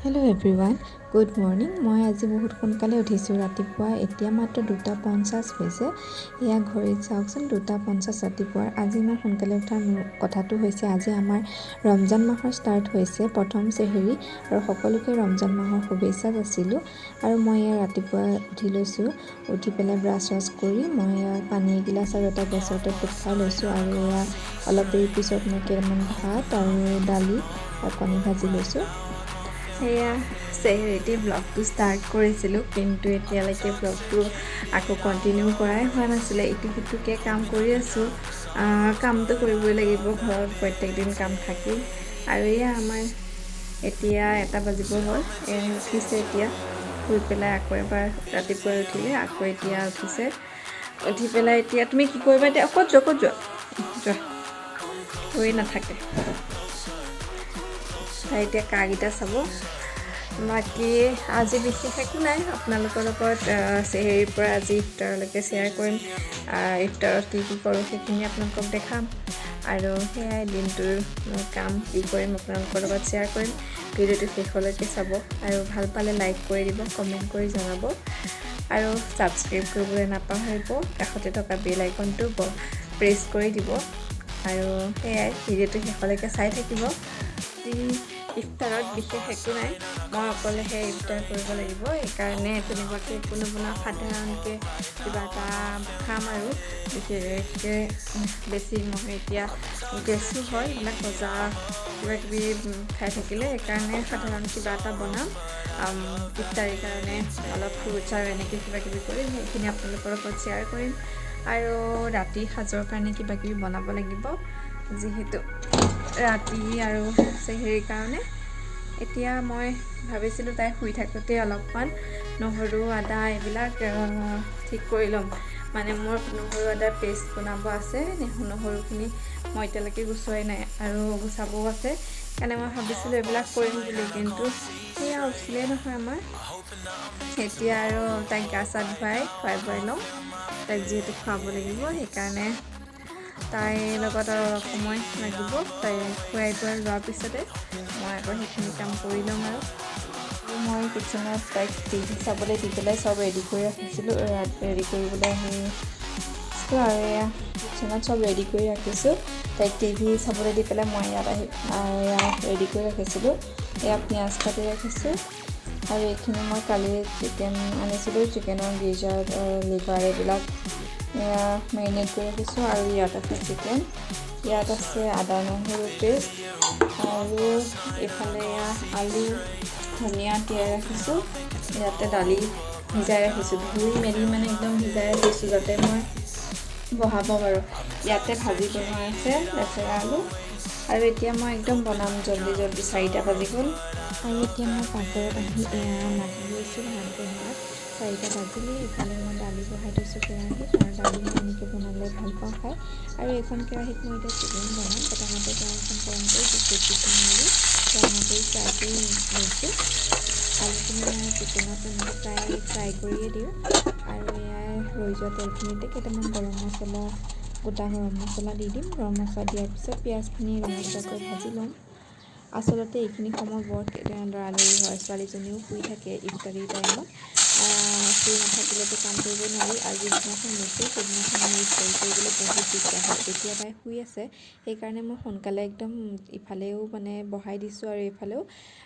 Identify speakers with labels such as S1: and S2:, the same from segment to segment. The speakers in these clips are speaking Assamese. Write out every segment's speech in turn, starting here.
S1: Hello everyone, good morning. মই আজি বহুত সোনকালে উঠিছোঁ ৰাতিপুৱা। এতিয়া মাত্ৰ 2:50 হৈছে। এয়া ঘড়ীত চাওকচোন, 2:50 ৰাতিপুৱাৰ। আজি ইমান সোনকালে উঠাৰ কথাটো হৈছে, আজি আমাৰ ৰমজান মাহৰ ষ্টাৰ্ট হৈছে, প্ৰথম চেহেৰি, আৰু সকলোকে ৰমজান মাহৰ শুভেচ্ছা যাচিলোঁ। আৰু মই এয়া ৰাতিপুৱা উঠি লৈছোঁ। উঠি পেলাই ব্ৰাছ চ্ৰাছ কৰি মই এয়া পানী এগিলাচ আৰু এটা গেছৰ টেবলেট খাই লৈছোঁ। আৰু এয়া অলপ দেৰি পিছত মই কেইটামান ভাত আৰু দালি আৰু কণী ভাজি লৈছোঁ।
S2: সেয়া চেহেৰিতে ব্লগটো ষ্টাৰ্ট কৰিছিলোঁ, কিন্তু এতিয়ালৈকে ব্লগটো আকৌ কণ্টিনিউ কৰাই হোৱা নাছিলে। ইটো সিটোকে কাম কৰি আছোঁ। কামটো কৰিবই লাগিব, ঘৰত প্ৰত্যেক দিন কাম থাকেই। আৰু এয়া আমাৰ এতিয়া 1টা বাজিব হ'ল। এয়া উঠিছে এতিয়া শুই পেলাই, আকৌ এবাৰ ৰাতিপুৱাই উঠিলে, আকৌ এতিয়া উঠিছে। উঠি পেলাই এতিয়া তুমি কি কৰিবা? এতিয়া ক'ত যোৱা? ক'ত যোৱা? যোৱা, শুই নাথাকে তাই। এতিয়া কাকেইটা চাব। বাকী আজি বিশেষ একো নাই। আপোনালোকৰ লগত চেহেৰিৰ পৰা আজি ইফতাৰলৈকে শ্বেয়াৰ কৰিম। ইফতাৰত কি কি কৰোঁ, সেইখিনি আপোনালোকক দেখাম। আৰু সেয়াই, দিনটোৰ মই কাম কি কৰিম আপোনালোকৰ লগত শ্বেয়াৰ কৰিম। ভিডিঅ'টো শেষলৈকে চাব আৰু ভাল পালে লাইক কৰি দিব, কমেণ্ট কৰি জনাব আৰু ছাবস্ক্ৰাইব কৰিবলৈ নাপাহৰিব। কাষতে থকা বেল আইকনটো প্ৰেছ কৰি দিব। আৰু সেয়াই, ভিডিঅ'টো শেষলৈকে চাই থাকিব। আজি ইফতাৰত বিশেষ একো নাই। মই অকলেহে ইফতাৰ কৰিব লাগিব, সেইকাৰণে তেনেকুৱাকৈ একো নবনাওঁ। সাধাৰণকৈ কিবা এটা খাম আৰু বিশেষকৈ বেছি মই এতিয়া গেছো হয় এইবিলাক ভজা কিবা কিবি খাই থাকিলে। সেইকাৰণে সাধাৰণ কিবা এটা বনাম ইফতাৰীৰ কাৰণে। অলপ ফ্ৰুটছ আৰু এনেকৈ কিবা কিবি কৰিম, সেইখিনি আপোনালোকৰ লগত শ্বেয়াৰ কৰিম। আৰু ৰাতি সাজৰ কাৰণে কিবা কিবি বনাব লাগিব, যিহেতু ৰাতি আৰু চেহেৰিৰ কাৰণে। এতিয়া মই ভাবিছিলোঁ তাই শুই থাকোঁতে অলপমান নহৰু আদা এইবিলাক ঠিক কৰি ল'ম। মানে মোৰ নহৰু আদাৰ পেষ্ট বনাব আছে। নহৰুখিনি মই এতিয়ালৈকে গুচোৱাই নাই আৰু গুচাবও আছে। সেইকাৰণে মই ভাবিছিলোঁ এইবিলাক কৰিম বুলি, কিন্তু সেয়া উঠিলেই নহয় আমাৰ। এতিয়া আৰু তাইক গা চা ধুৱাই খুৱাই বোৱাই লওঁ। তাইক যিহেতু খুৱাব লাগিব, সেইকাৰণে তাইৰ লগত আৰু অলপ সময় লাগিব। তাই খুৱাই বোৱাই লোৱাৰ পিছতে মই আকৌ সেইখিনি কাম কৰি ল'ম। আৰু
S1: মই কিটচেনত তাইক টিভি চাবলৈ দি পেলাই চব ৰেডি কৰি ৰাখিছিলোঁ। ৰেডি কৰিবলৈ আহিছিলোঁ আৰু এয়া কিটচেনত চব ৰেডি কৰি ৰাখিছোঁ। তাইক টিভি চাবলৈ দি পেলাই মই ইয়াত আহি এয়া ৰেডি কৰি ৰাখিছিলোঁ। এয়া পিঁয়াজ কাটি ৰাখিছোঁ আৰু এইখিনি মই কালি চিকেন আনিছিলোঁ। চিকেনৰ গিজাৰ্ড, লিভাৰ এইবিলাক এয়া মেৰিনেট কৰি ৰাখিছোঁ। আৰু ইয়াত আছে চিকেন, ইয়াত আছে আদা নহৰু পেষ্ট আৰু এইফালে এয়া আলু ধনিয়া তিয়াই ৰাখিছোঁ। ইয়াতে দালি ভিজাই ৰাখিছোঁ, ধুই মেলি মানে একদম ভিজাই ৰাখিছোঁ, যাতে মই বহাব পাৰোঁ। ইয়াতে ভাজি বনোৱা আছে লেচেৰা আলু। আৰু এতিয়া মই একদম বনাম জল্দি জল্দি, 4টা বাজি গ'ল। আৰু এতিয়া মই পাকঘৰত আহি এয়া লাগি গৈছোঁ ভাত বনোৱাত। 4টা বাজিলে, ইফালে মই দালি বহাই থৈছোঁ কেৰাহীত। আৰু দালি মই এনেকৈ বনালে ভাল পাওঁ খাই। আৰু এইখন কেৰাহীত মই এতিয়া চিকেন বনাম। প্ৰথমতে কেৰাহীখন গৰম কৰি জুইত মাৰি ৰঙা কৰি ফ্ৰাই কৰি লৈছোঁ। আলুখিনি মই চিকেনত তেনেকৈ প্ৰায় ফ্ৰাই কৰিয়ে দিওঁ। আৰু এয়াই ৰৈ যোৱা তেলখিনিতে কেইটামান গৰম মছলা, গোটা গৰম মছলা দি দিম। গৰম মছলা দিয়াৰ পিছত পিঁয়াজখিনি ৰঙচুৱাকৈ ভাজি ল'ম। আচলতে এইখিনি সময় বৰ লৰালৰি হয়। ছোৱালীজনীও শুই থাকে ইফতাৰী টাইমত। শুই নাথাকিলেতো কাম কৰিব নোৱাৰি। আৰু যিদিনাখন নুশুৱে, সেইদিনাখন মোৰ ইফতাৰী কৰিবলৈ বহুত দিগদাৰ হয়। এতিয়া তাই শুই আছে, সেইকাৰণে মই সোনকালে একদম ইফালেও মানে বহাই দিছোঁ আৰু এইফালেও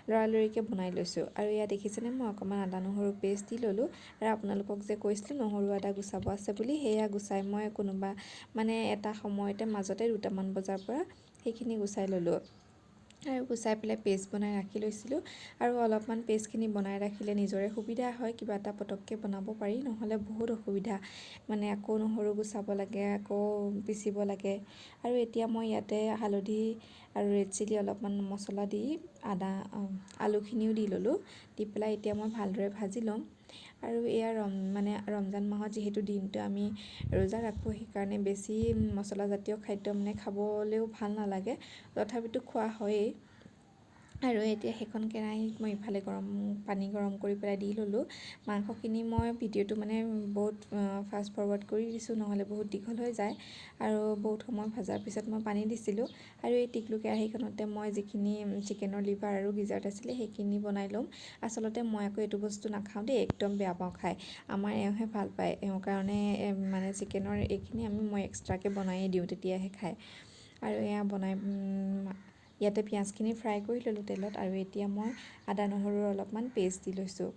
S1: লৰালৰিকৈ বনাই লৈছোঁ। আৰু এয়া দেখিছেনে, মই অকণমান আদা নহৰু পেষ্ট দি ল'লোঁ। আৰু আপোনালোকক যে কৈছিলোঁ নহৰু আদা গুচাব আছে বুলি, সেয়া গুচাই মই কোনোবা মানে এটা সময়তে মাজতে 2টামান বজাৰ পৰা সেইখিনি গুচাই ল'লোঁ আৰু গুচাই পেলাই পেষ্ট বনাই ৰাখি লৈছিলোঁ। আৰু অলপমান পেষ্টখিনি বনাই ৰাখিলে নিজৰে সুবিধা হয়, কিবা এটা পটককৈ বনাব পাৰি। নহ'লে বহুত অসুবিধা, মানে আকৌ নহৰু গুচাব লাগে, আকৌ পিচিব লাগে। আৰু এতিয়া মই ইয়াতে হালধি আৰু ৰেড চিলি অলপমান মছলা দি আদা আলুখিনিও দি ল'লোঁ। দি পেলাই এতিয়া মই ভালদৰে ভাজি ল'ম। আৰু এয়া মানে ৰমজান মাহত যিহেতু দিনটো আমি ৰোজা ৰাখোঁ, সেইকাৰণে বেছি মছলাজাতীয় খাদ্য মানে খাবলৈও ভাল নালাগে। তথাপিতো খোৱা হয়েই। আৰু এতিয়া সেইখন কেৰাহীত মই ইফালে গৰম পানী গৰম কৰি পেলাই দি ল'লোঁ মাংসখিনি। মই ভিডিঅ'টো মানে বহুত ফাষ্ট ফৰৱাৰ্ড কৰি দিছোঁ, নহ'লে বহুত দীঘল হৈ যায়। আৰু বহুত সময় ভজাৰ পিছত মই পানী দিছিলোঁ। আৰু এই টিকলু কেৰাহীখনতে মই যিখিনি চিকেনৰ লিভাৰ আৰু গিজাৰ্ট আছিলে সেইখিনি বনাই ল'ম। আচলতে মই আকৌ এইটো বস্তু নাখাওঁ দেই, একদম বেয়া পাওঁ খাই। আমাৰ এওঁহে ভাল পায়। এওঁৰ কাৰণে মানে চিকেনৰ এইখিনি মই এক্সট্ৰাকৈ বনায়েই দিওঁ, তেতিয়াহে খায়। আৰু এয়া বনাই ইয়াতে পিঁয়াজখিনি ফ্ৰাই কৰি ল'লোঁ তেলত। আৰু এতিয়া মই আদা নহৰুৰ অলপমান পেষ্ট দি লৈছোঁ,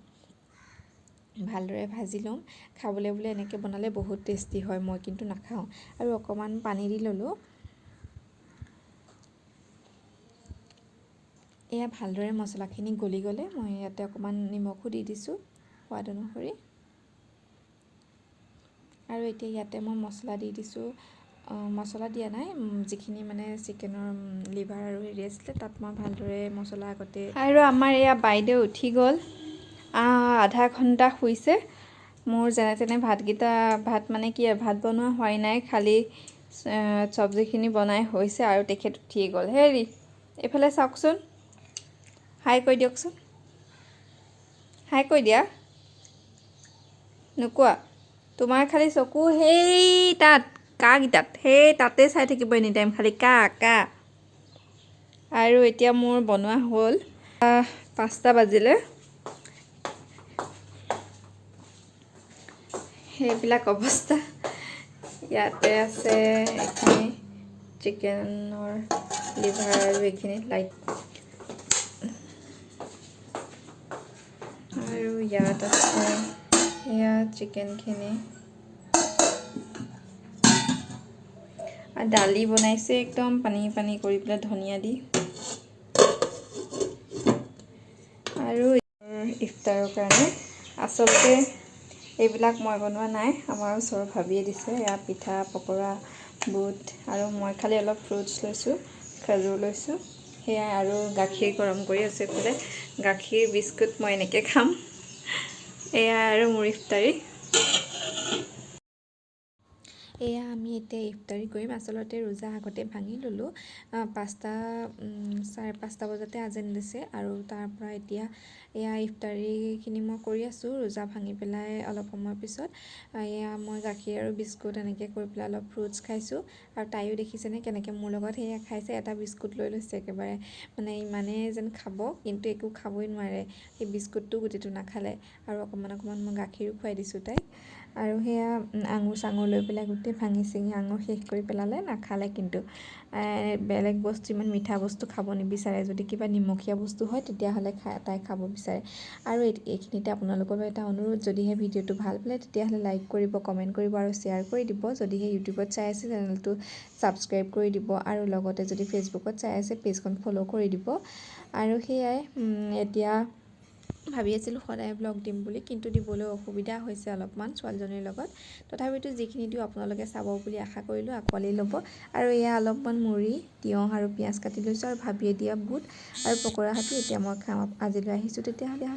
S1: ভালদৰে ভাজি ল'ম। খাবলৈ বোলে এনেকৈ বনালে বহুত টেষ্টি হয়, মই কিন্তু নাখাওঁ। আৰু অকণমান পানী দি ল'লোঁ। এয়া ভালদৰে মছলাখিনি গলি গ'লে মই ইয়াতে অকণমান নিমখো দি দিছোঁ সোৱাদ অনুসৰি। আৰু এতিয়া ইয়াতে মই মছলা দি দিছোঁ। মছলা দিয়া নাই, যিখিনি মানে চিকেনৰ লিভাৰ আৰু হেৰি আছিলে তাত মই ভালদৰে মছলা আগতে। আৰু আমাৰ এয়া বাইদেউ উঠি গ'ল, আধা ঘণ্টা শুইছে। মোৰ যেনে তেনে ভাতকেইটা, ভাত মানে কি ভাত বনোৱা হোৱাই নাই, খালি চব্জিখিনি বনাই হৈছে আৰু তেখেত উঠিয়ে গ'ল। হেৰি এইফালে চাওকচোন, হাই কৈ দিয়কচোন, হাই কৈ দিয়া। নোকোৱা, তোমাৰ খালি চকু সেই তাত কাকেইটাত, সেই তাতে চাই থাকিব এনি টাইম, খালি কা কা। আৰু এতিয়া মোৰ বনোৱা হ'ল, 5টা বাজিলে। সেইবিলাক অৱস্থা। ইয়াতে আছে এইখিনি চিকেনৰ লিভাৰ আৰু এইখিনি লাইট। আৰু ইয়াত আছে এয়া চিকেনখিনি। দালি বনাইছে একদম পানী পানী কৰি পেলাই ধনিয়া দি। আৰু ইফতাৰৰ কাৰণে আচলতে এইবিলাক মই বনোৱা নাই, আমাৰ ওচৰৰ ভাবিয়ে দিছে। এয়া পিঠা, পকৰা, বুট আৰু মই খালি অলপ ফ্ৰুটছ লৈছোঁ, খেজুৰ লৈছোঁ, সেয়াই। আৰু গাখীৰ গৰম কৰি আছে এইফালে, গাখীৰ বিস্কুট মই এনেকৈ খাম। এয়া আৰু মোৰ ইফতাৰী। এয়া আমি এতিয়া ইফতাৰী কৰিম। আচলতে ৰোজা আগতে ভাঙি ল'লোঁ, 5টা 5:30 বজাতে আজান দিছে। আৰু তাৰ পৰা এতিয়া এয়া ইফতাৰীখিনি মই কৰি আছোঁ। ৰোজা ভাঙি পেলাই অলপ সময়ৰ পিছত এয়া মই গাখীৰ আৰু বিস্কুট এনেকৈ কৰি পেলাই অলপ ফ্ৰুটছ খাইছোঁ। আৰু তাইও দেখিছেনে কেনেকৈ মোৰ লগত সেয়া খাইছে, এটা বিস্কুট লৈ লৈছে একেবাৰে, মানে ইমানেই যেন খাব, কিন্তু একো খাবই নোৱাৰে, সেই বিস্কুটটো গোটেইটো নাখালে। আৰু অকণমান অকণমান মই গাখীৰো খুৱাই দিছোঁ তাইক। আৰু সেয়া আঙুৰ চাঙুৰ লৈ পেলাই গোটেই ভাঙি চিঙি আঙুৰ শেষ কৰি পেলালে, নাখালে কিন্তু। বেলেগ বস্তু ইমান মিঠা বস্তু খাব নিবিচাৰে, যদি কিবা নিমখীয়া বস্তু হয় তেতিয়াহ'লে তাই খাব বিচাৰে। আৰু এইখিনিতে আপোনালোকলৈ এটা অনুৰোধ, যদিহে ভিডিঅ'টো ভাল পালে তেতিয়াহ'লে লাইক কৰিব, কমেণ্ট কৰিব আৰু শ্বেয়াৰ কৰি দিব। যদিহে ইউটিউবত চাই আছে চেনেলটো ছাবস্ক্ৰাইব কৰি দিব, আৰু লগতে যদি ফেচবুকত চাই আছে পেজখন ফ'ল' কৰি দিব। আৰু সেয়াই এতিয়া ভাবি আছিলোঁ সদায় ব্লগ দিম বুলি, কিন্তু দিবলৈ অসুবিধা হৈছে অলপমান ছোৱালীজনীৰ লগত। তথাপিতো যিখিনি দিওঁ আপোনালোকে চাব বুলি আশা কৰিলোঁ, আঁকোৱালি ল'ব। আৰু এয়া অলপমান মুড়ি, তিয়ঁহ আৰু পিঁয়াজ কাটি লৈছোঁ, আৰু ভাবিয়ে দিয়া বুট আৰু পকৰা সৈতে এতিয়া মই খাম। আজিলৈ আহিছোঁ তেতিয়াহ'লে।